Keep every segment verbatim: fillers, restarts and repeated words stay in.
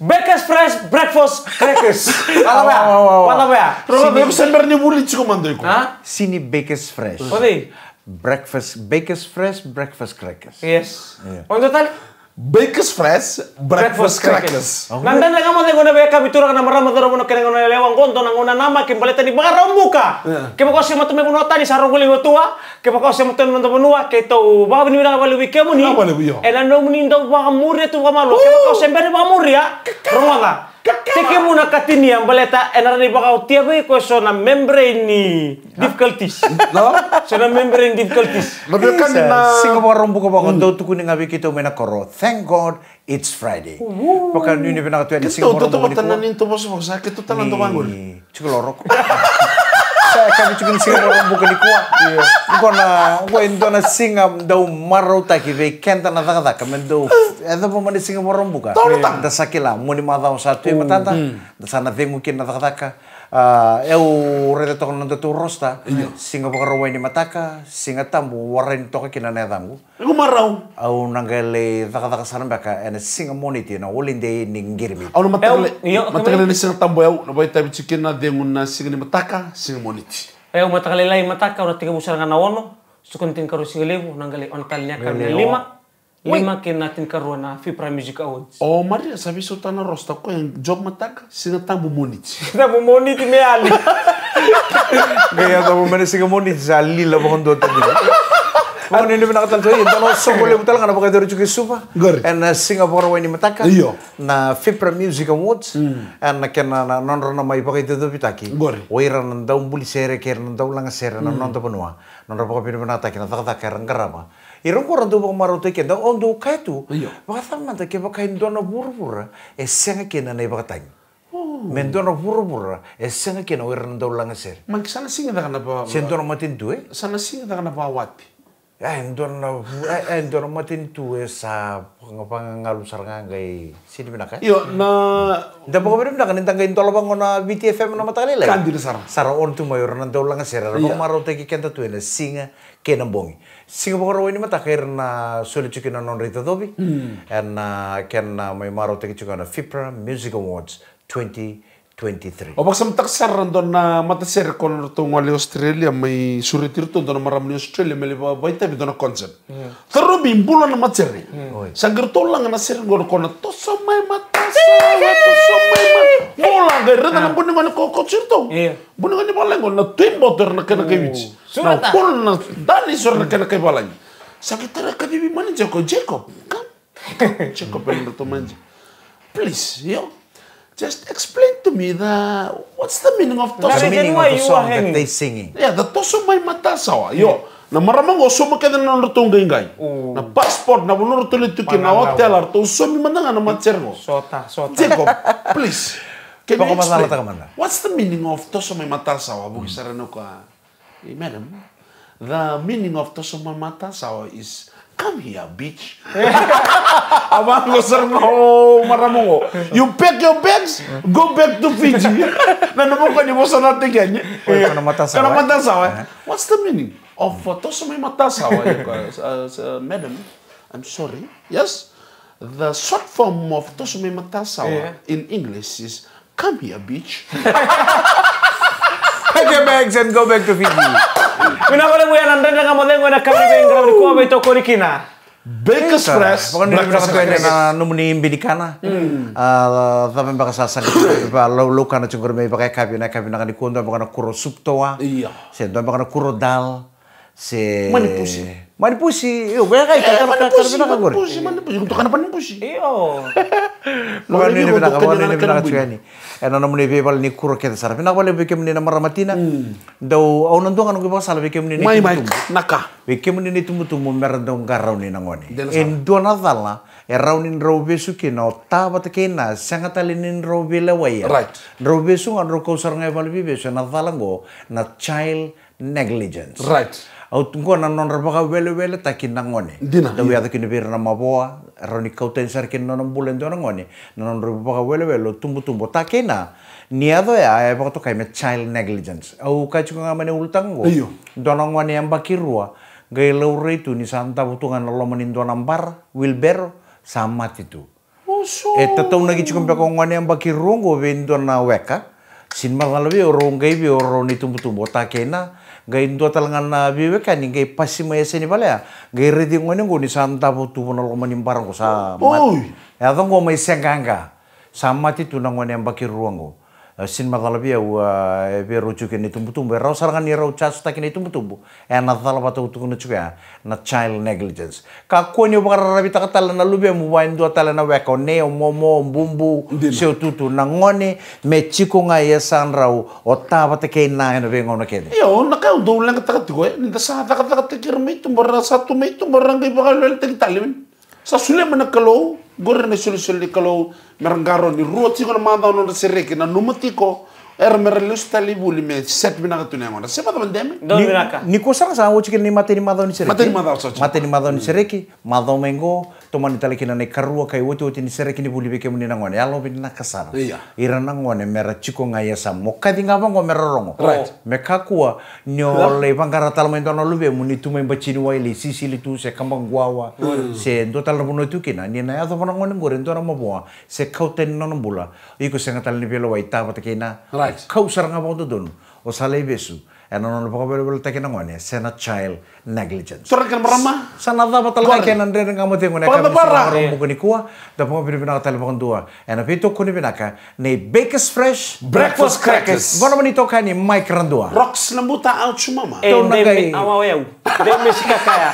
Bakers Fresh breakfast crackers. Vata vea. Vata vea. Rogoca, iko se bera ni vuli tiko mada iko. Ha? Sini Bakers Fresh. O cei? Breakfast, Bakers Fresh breakfast crackers. Yes. O dua tale? Bakers Fresh breakfast crackers. Na dredre ga mo cegu na veika vitura ga na marama cauravou na kena gauna yalewa qo, dua na gauna namaki baleta ni vakarau buka. Kevaka o se matau mai vanua tani sa rogo levu tu a. Kevaka o se matau mai noda vanua, keitou vakavinavinaka vakalevu vei kemuni. Ena nomuni dau vakamuria tu vakamalua. Kevaka o se bera ni vakamuria, rogoca. Tekivu na ka tinia baleta ena rawa ni vakaotia vei iko eso na membrane difficulties. So na membrane difficulties. Na veiwekani na siga Vakaraubuka vaka dau tukuni ga vei keitou mai na koro. Thank God it's Friday. Vakanuinui vinaka tu yani siga Vakaraubuka nikua. Ni tou vosavosa, keitou tala dau vaqori. Tiko lo roko. Sa kavi tiko ni siga Vakaraubuka nikua. Qo na, qo e dua na siga dau marautaki vei keda na cakacaka me dau yacova mai na siga Vakaraubuka. Da sa kila mo ni macawa sa tu e matada. Da sa na cegu kina na cakacaka. A, au raica toka na nodatou roster. Siga Vakarauwai ni mataka, Siga Tabu, warai ni toka kina na yacaqu. Iko marau. Au na qai lai cakacaka sara beka ena siga Moniti na holiday ni qirimiti. Au na mataqali, io, mataqali na Siga Tabu, au na vakaitavi tiko kina na cegu na siga ni mataka, siga Moniti. Au mataka lailai mataka, au na tekivu sara ga na ono, suka na tinikarua siga levu, au na qai lai ono tale ni yakavi na lima. Lima kei na tinikarua na Fipra Music Awards. O Maria, sa veisautaka na roster, o koya e job mataka, Siga Tabu, Moniti. Siga Tabu, Moniti me yali. Qai yacova mai na siga Moniti sa lila vakadua tale. Vakanuinui vinaka tale tu, ia dua na soqo levu tale ga na vakayacori tiko e Suva. Qori. Ena siga Vakarauwai ni mataka. Io. Na Fipra Music Awards. Ena kena na nodra na mai vakaicocovitaki. Qori. O ira na dau buli sere kei ira na dau laga sere na noda vanua. Nodra vakavinavinakataki na cakacaka era qarava. Ira qo ra dau vakamarautaki keda, au dau kaya tu. Io. Vakacava mada kevaka e dua na vuravura e sega kina na ivakatagi. Me dua na vuravura e sega kina o ira na dau laga sere. Maki sa na siga caka na va. Se dua na matanitu e? Sa na siga caka na vawati. E dua na vu, e, e dua na matanitu e sa vagagalu sara ga qai sini vinaka. Io, na. Da vakavinavinaka ni da qai dola vaqo na V T F M na mataka lailai. Ka dina sara. Sa ra on tu mai o ira na dau laga sere, ra vakamarautaki keda tu ena siga kei na bogi. Siga Vakarauwai ni mataka era na soli tiko na nodra icocovi. Ena kena mai marautaki tiko na Fipra Music Awards twenty twenty-three. Au vakasamataka sara dua na matasere ko na ratou gole i Australia mai sureti iratou dua na marama ni Australia me lai vakaitavi dua na concert. Tarobi bula na matasere. Sa qai ratou laga na sere qo na ko na toso mai matasawa, toso mai matasawa. Bula qai raica na buni gone ko coach iratou. Buni gone valagi qo na tui boto era na kena kai Viti. Na kolo na dani so era na kena kai valagi. Sa qai tara kacivi manager ko Jacob. Come. Come, Jacob, e na ratou manager. Please, io. Just explain to me the, what's the meaning of toso? The meaning of the song that they singing. Yeah, the toso mai matasawa. Io. Na marama qo sauma kece na nodratou qaiqai. Na passport, na vanua ratou lai tu kina, na hotel, ratou saumi mada ga na matasere qo. Sota, sota. Jacob, please. Can you explain? What's the meaning of toso mai matasawa? Vuki sara na ka. Hey, madam, the meaning of toso mai matasawa is come here, bitch. A vaqo sara ga o marama qo. You pack your bags, go back to Fiji. Na nomu ka ni vosa na tiki yani. Kana matasawa. What's the meaning of toso mai matasawa? Madam, I'm sorry. Yes? The short form of toso mai matasawa in English is come here, bitch. Pack your bags and go back to Fiji. Vinaka vakalevu, ya na dredre ga mo cegu ena kavi veiqaravi nikua, veitokoni kina. Bakers Fresh. Vakanuinui vinaka tu ena nomuni binikana. A, cava beka sa saga, va, lau, laukana tiko qori me ivakayakavi, na yakavi vinaka nikua, dua beka na kuro supu toa. Io. Se dua beka na kuro dal. Se manipusi. Manipusi, io, qo e kai kakara vinaka qori. Manipusi, manipusi, iko tukana manipusi. Io. Vakanuinui vinaka, vakanuinui vinaka tu yani. Ena nomuni veivala ni kuro kece sara. Vinaka vakalevu vei kemuni na marama tina. Dau, au na dua ga noqu ivakasala vei kemuni na itubutubu. Mai, mai, na ka. Vei kemuni na itubutubu me ra dau qarauni na gone. E dua na cala e rawa ni drau vesu kina o ta vata kei na, sega tale ni drau veilewaia. Right. Drau vesu ga, drau kau sara ga i vale ni veivesu ena cala qo na child negligence. Right. Au, qo na nodra vakaweleweletaki na gone. Dina. Dau yaco kina vei ira na mavoa, rawa ni kau tani sara kina na nona bula e dua na gone. Na nodra vakawelewele o tubutubu, o ta kei na, ni yaco ya e vakatokai me child negligence. Au kaya tiko ga mai na ulutaga qo. Io. Dua na gone yabaki rua, qai laurai tu ni sa davo tu ga na loma ni dua na bara, wheelbarrow, sa mate tu. E tataunaki tiko beka o gone yabaki rua oqo vei dua na weka. Sini macala vei au, rau qai vei au rau na itubutubu, o ta kei na, qai dua tale ga na veiwekani qai pasi mai yasa ni vale ya, qai raici gone oqo ni sa davo tu vua na loma ni bara oqo, sa mate. Oi. E yaco oqo mai Seaqaqa. Sa mate tu na gone yabaki rua oqo. E, sini macala vei au, e, vei rau tiko na itubutubu, e rawa sara ga ni rau jasutaki na itubutubu. E na cala vata au tukuna tiko ya, na child negligence. Kakua ni o vakararavitaka tale na luvemu vua e dua tale na weka, o nei, o momo, o bubu, se o tutu, na gone me tiko ga e yasadrau, o ta vata kei na, e na veigauna kece. Io, na ka au dau leqataka tiko, e, ni da sa cakacakataki ira mai tuba, ra sa tu mai tuba, ra qai vakaweleweletaki tale, e. Sa solia mai na Kalou, qori na isolisoli ni Kalou, me ra qarauni, rua tiko na macawa nodra sereki, nanuma tiko, era me ra lesu tale i vuli me set vinaka tu na yagodra. Se macawa deme. Ni, ni ko sara sa oti kina ni matai ni macawa ni sereki. Matai ni macawa sa oti. Matai ni macawa ni sereki, macawa mai qo, tomani tale kina na ikarua ka iotioti ni sereki ni vuli vei kemuni na gone. Yalovinaka sara. Ia. Ira na gone me ra tiko ga e yasamu. Mo kaci ga vaqo me ra rogo. Right. Me kakua ni o lai vaqara tale mai dua na luvemu ni tu mai Batini Wailei, Sisili tu, se Kabaquawa, se dua tale na vanua tu kina, ni na yacova na gone qori e dua na mavoa, se kau tani na nona bula, iko sega tale ni veilewai, ta vata kei na. Right. Kau sara ga vakadodonu, o sa lai vesu e na nona vakaweleweletaki na gone, se na child negligence. Turaga kei na marama. Sa na cava tale ga kei na Dredre Ga Mo Cegu ena yakavi ni siga Vakaraubuka nikua. Da vakavinavinaka tale vakadua ena veitokoni vinaka nei Bakers Fresh Breakfast Crackers. Vanua ni tokani Mike Radua. Rocks na buta au tu mama. E, tou na qai, au au. Dei me sikakaya.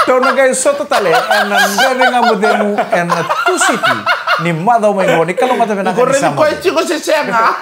Tou na qai sota tale ena Dredre Ga Mo Cegu ena Tusiti ni macawa mai qo, ni kalougata vinaka ni sa mai. Tiko se sega.